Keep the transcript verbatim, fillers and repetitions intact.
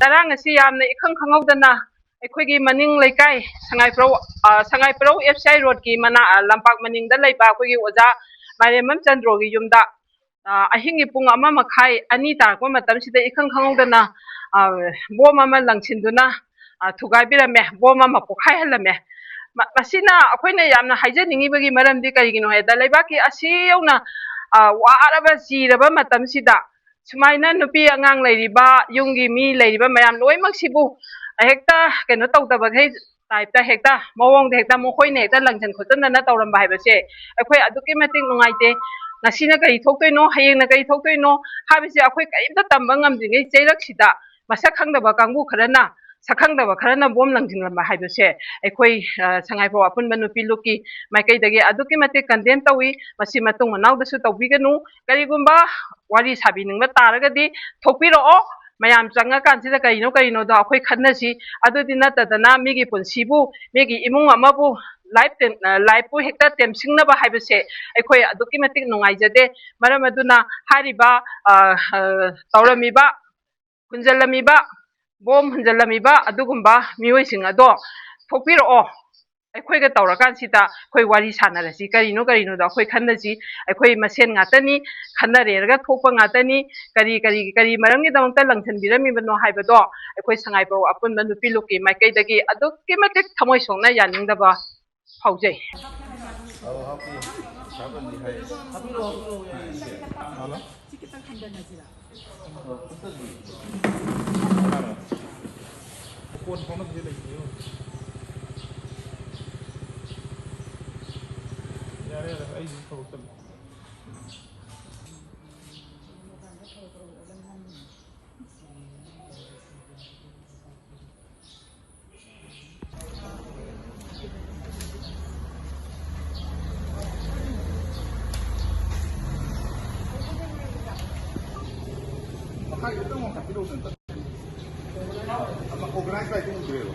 ꯉꯔꯥꯡ ꯑꯁꯤ ꯌꯥꯝꯅ ꯏꯈꯪ ꯈꯪꯍꯧꯗꯅ ꯑꯩꯈꯣꯏꯒꯤ ꯃꯅꯤꯡ ꯂꯩꯀꯥꯏ ꯁꯉꯥꯏꯄ꯭ꯔꯧ, ꯑ, ꯁꯉꯥꯏꯄ꯭ꯔꯧ F C I roadꯀꯤ ꯃꯅꯥ-, ꯑ, ꯂꯝꯄꯥꯛ ꯃꯅꯤꯡꯗ ꯂꯩꯕ ꯑꯩꯈꯣꯏꯒꯤ ꯑꯣꯖꯥ ꯃꯥꯏꯔꯦꯝꯕꯝ ꯆꯟꯗ꯭ꯔꯣꯒꯤ ꯌꯨꯝꯗ, ꯑ, ꯑꯍꯤꯡꯒꯤ ꯄꯨꯡ ꯑꯃ ꯃꯈꯥꯏ, ꯑꯅꯤ ꯇꯥꯔꯛꯄ ꯃꯇꯝꯁꯤꯗ ꯏꯈꯪ ꯈꯪꯍꯧꯗꯅ, ꯑ, ꯕꯣꯝ ꯑꯃ ꯂꯪꯁꯤꯟꯗꯨꯅ, ꯑ, ꯊꯨꯒꯥꯏꯕꯤꯔꯝꯃꯦ, ꯕꯣꯝ ꯑꯃ ꯄꯣꯈꯥꯏꯍꯜꯂꯝꯃꯦ꯫ ꯃ-, ꯃꯁꯤꯅ ꯑꯩꯈꯣꯏꯅ ꯌꯥꯝꯅ ꯍꯥꯏꯖꯅꯤꯡꯉꯤꯕꯒꯤ ꯃꯔꯝꯗꯤ ꯀꯔꯤꯒꯤꯅꯣ ꯍꯥꯏꯗ, ꯂꯩꯕꯥꯛꯀꯤ ꯑꯁꯤ ꯌꯧꯅ, ꯑ, ꯋꯥꯔꯕ ꯆꯤꯔꯕ ꯃꯇꯝꯁꯤꯗ ꯁꯨꯃꯥꯏꯅ ꯅꯨꯄꯤ ꯑꯉꯥꯡ ꯂꯩꯔꯤꯕ, ꯌꯨꯝꯒꯤ ꯃꯤ ꯂꯩꯔꯤꯕ ꯃꯌꯥꯝ ꯂꯣꯏꯅꯃꯛꯁꯤꯕꯨ ꯍꯦꯛꯇ ꯀꯩꯅꯣ ꯇꯧꯗꯕꯈꯩ typeꯇ ꯍꯦꯛꯇ ꯃꯑꯣꯡꯗ ꯍꯦꯛꯇ ꯃꯈꯣꯏꯅ ꯍꯦꯛꯇ ꯂꯪꯁꯟ ꯈꯣꯠꯆꯟꯗꯅ ꯇꯧꯔꯝꯕ ꯍꯥꯏꯕꯁꯦ ꯑꯩꯈꯣꯏ ꯑꯗꯨꯛꯀꯤ ꯃꯇꯤꯛ ꯅꯨꯡꯉꯥꯏꯇꯦ꯫ ꯉꯁꯤꯅ ꯀꯔꯤ ꯊꯣꯛꯇꯣꯏꯅꯣ, ꯍꯌꯦꯡꯅ ꯀꯔꯤ ꯊꯣꯛꯇꯣꯏꯅꯣ ꯍꯥꯏꯕꯁꯦ ꯑꯩꯈꯣꯏ ꯀꯔꯤꯝꯇ ꯇꯝꯕ ꯉꯝꯗ꯭ꯔꯤꯉꯩ ꯆꯩꯔꯛꯁꯤꯗ ꯃꯁꯛ ꯈꯪꯗꯕ ꯀꯥꯡꯕꯨ ꯈꯔꯅ, ꯁꯛ ꯈꯪꯗꯕ ꯈꯔꯅ ꯕꯣꯝ ꯂꯪꯁꯤꯜꯂꯝꯕ ꯍꯥꯏꯕꯁꯦ ꯑꯩꯈꯣꯏ, ꯑ, ꯁꯉꯥꯏꯄ꯭ꯔꯧ ꯑꯄꯨꯟꯕ ꯅꯨꯄꯤ ꯂꯨꯞꯀꯤ ꯃꯥꯏꯀꯩꯗꯒꯤ ꯑꯗꯨꯛꯀꯤ ꯃꯇꯤꯛ condemn ꯇꯧꯏ꯫ ꯃꯁꯤ ꯃꯇꯨꯡ ꯃꯅꯥꯎꯗꯁꯨ ꯇꯧꯕꯤꯒꯅꯨ꯫ ꯀꯔꯤꯒꯨꯝꯕ ꯋꯥꯔꯤ ꯁꯥꯕꯤꯅꯤꯡꯕ ꯇꯥꯔꯒꯗꯤ ꯊꯣꯛꯄꯤꯔꯛꯑꯣ꯫ ꯃꯌꯥꯝ ꯆꯪꯉꯀꯥꯟꯁꯤꯗ ꯀꯔꯤꯅꯣ ꯀꯔꯤꯅꯣꯗꯣ ꯑꯩꯈꯣꯏ ꯈꯟꯅꯁꯤ꯫ ꯑꯗꯨꯗꯤ ꯅꯠꯇꯗꯅ ꯃꯤꯒꯤ ꯄꯨꯟꯁꯤꯕꯨ, ꯃꯤꯒꯤ ꯏꯃꯨꯡ ꯑꯃꯕꯨ, life ꯇꯦꯝ-, ꯑ, lifeꯄꯨ ꯍꯦꯛꯇ ꯇꯦꯝꯁꯤꯡꯅꯕ ꯍꯥꯏꯕꯁꯦ ꯑꯩꯈꯣꯏ ꯑꯗꯨꯛꯀꯤ ꯃꯇꯤꯛ ꯅꯨꯡꯉꯥꯏꯖꯗꯦ꯫ ꯃꯔꯝ ꯑꯗꯨꯅ ꯍꯥꯏꯔꯤꯕ, ꯑ, ꯑ, ꯇꯧꯔꯝꯃꯤꯕ, ꯍꯨꯟꯖꯜꯂꯝꯃꯤꯕ, ꯕꯣꯝ ꯍꯨꯟꯖꯜꯂꯝꯃꯤꯕ ꯑꯗꯨꯒꯨꯝꯕ ꯃꯤꯑꯣꯏꯁꯤꯡ ꯑꯗꯣ ꯊꯣꯛꯄꯤꯔꯛꯑꯣ꯫ ꯑꯩꯈꯣꯏꯒ ꯇꯧꯔꯀꯥꯟꯁꯤꯗ ꯑꯩꯈꯣꯏ ꯋꯥꯔꯤ ꯁꯥꯟꯅꯔꯁꯤ꯫ ꯀꯔꯤꯅꯣ ꯀꯔꯤꯅꯣꯗꯣ ꯑꯩꯈꯣꯏ ꯈꯟꯅꯁꯤ꯫ ꯑꯩꯈꯣꯏ ꯃꯁꯦꯟ ꯉꯥꯛꯇꯅꯤ, ꯈꯟꯅꯔꯦꯔꯒ ꯊꯣꯛꯄ ꯉꯥꯛꯇꯅꯤ꯫ ꯀꯔꯤ, ꯀꯔꯤ, ꯀꯔꯤ ꯃꯔꯝꯒꯤꯗꯃꯛꯇ ꯂꯪꯁꯤꯟꯕꯤꯔꯝꯃꯤꯕꯅꯣ ꯍꯥꯏꯕꯗꯣ ꯑꯩꯈꯣꯏ ꯁꯉꯥꯏꯄ꯭ꯔꯧ ꯑꯄꯨꯟꯕ ꯅꯨꯄꯤ ꯂꯨꯞꯀꯤ ꯃꯥꯏꯀꯩꯗꯒꯤ ꯑꯗꯨꯛꯀꯤ ꯃꯇꯤꯛ ꯊꯃꯣꯏ ꯁꯣꯛꯅ ꯌꯥꯅꯤꯡꯗꯕ ꯐꯥꯎꯖꯩ꯫ ꯐꯣꯟ ꯐꯥꯎꯅꯕꯁꯦ ꯂꯩꯇꯦ꯫ ꯌꯥꯔꯦ, ꯌꯥꯔꯦ, ꯑꯩꯁꯨ ꯊꯕꯛ ꯆꯠꯂꯤ꯫ ꯃꯈꯥꯒꯤꯗꯣ ꯈꯤꯇꯪ ꯋꯥꯡꯈꯠꯄꯤꯔꯛꯎꯗꯅ꯫ ꯑꯃ organize ꯂꯥꯏꯠꯇꯨ ꯎꯗ꯭ꯔꯦꯕ꯫